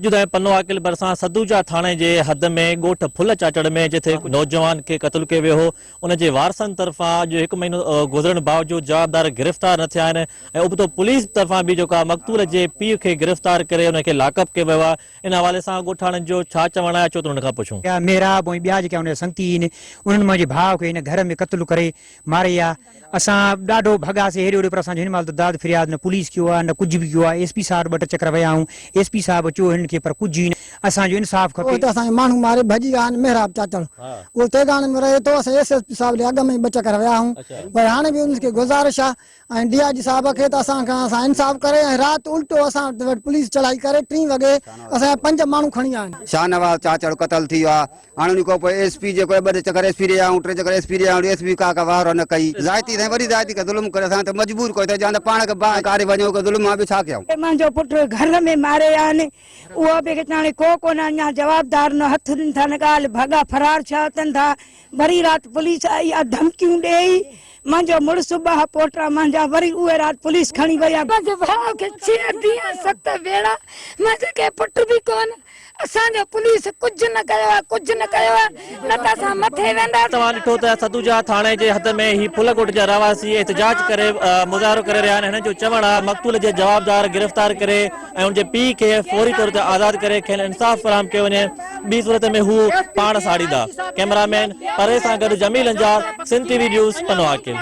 اڄ تائين پنو عاقل ڀرسان سدوجا ٿاڻي جي حد ۾ ڳوٺ ڦل چاچڙ ۾ جتي هڪ نوجوان کي قتل ڪيو ويو هو ان جي وارثن طرفان اڄ هڪ مهينو گذرڻ باوجود جوابدار گرفتار نه ٿيا آهن ۽ ابتو پوليس طرفان به جيڪا مقتول جي پيء کي گرفتار ڪري ان کي لاڪ اپ ڪيو ويو آهي ان حوالي سان ڳوٺاڻن جو ڇا چوڻ آهي اچو ته انهن کان پڇون. محراب ۽ ٻيا جيڪي ان جا سنگتي آهن انهن منهنجي ڀاء کي هن گهر ۾ قتل ڪري ماري آ اسان ڏاڍو ڀڳاسي هيڏي هوڏي پر اسان جو هن مهل ته داد فرياد نه پوليس ڪيو آ نه ڪجهه به ڪيو آ ايس پي صاحب وٽ ٻه ٽي چڪر ويا آهيون ايس پي صاحب چيو هنن کي پر ڪجهه ئي نه اسان جو انصاف کپي. اهو ته اسان جو ماڻهو ماري ڀڄي ويا آهن محراب چاچڙ اهو تيغاڻي ۾ رهي ٿو اسان ايس ايس پي صاحب ڏي اڳ ۾ ئي ٻه چڪر ويا آهيون وري هاڻي به انهن کي گذارش آ ۽ ڊي I جي صاحب کي ته اسان کان سان انصاف ڪري ۽ رات الٽو اسان وٽ پوليس چڙهائي ڪري ٽين وڳي اسان جا پنج ماڻهو کڻي ويا آهن. شاهنواز چاچڙ قتل ٿي ويو آ هاڻي ان کان پوء ايس پي جيڪو آهي ٻه ٽي چڪر ايس پي ڏي آيا آهيون ٽي چڪر ايس پي ڏي آيا آهيون ايس پي ڪا ڪا واهر نه ڪئي زيادتي سائين وڏي زيادتي ڪئي ظلم ڪري اسان تي مجبور ڪيو اٿئي جان ته پاڻ کي باهه ڪاري وڃو ڪو ظلم آ ٻيو ڇا ڪيائون. منهنجو پٽ گهر ۾ ماري ويا آهن اهو به هاڻي ڪو ڪونه اڃا جوابدار نه هٿ ڏين ٿا نه ڳالهه ڀڳا فرار ڇا اٿن ٿا وري رات پوليس آئي آ ڌمڪيون ڏيئي منهنجو مڙس ٻه پوٽا منهنجا وري اهي رات پوليس کڻي وئي آ. منهنجي ڀاء کي ڇهه ڏينهن ست ويڙا منهنجي ڪنهن پٽ به ڪونه اسان جو پوليس ڪجهه نه ڪيو آ ڪجهه نه ڪيو آ نه ته اسان مٿي وينداسين. توهان ڏٺو ته سدوجا ٿاڻي جي حد ۾ هي ڦل ڳوٺ جا رهواسي احتجاج ڪري مظاهرو ڪري رهيا آهن هنن جو چوڻ آهي مقتول جي جوابدار گرفتار ڪري ۽ ان جي پيء کي فوري طور تي آزاد ڪري کين انصاف فراهم ڪيو وڃي ٻي صورت ۾ هو پاڻ ساڙيندا ڪئميرا مين پري سان گڏ Jamil Anjar Sindh T V news Pano Aqil.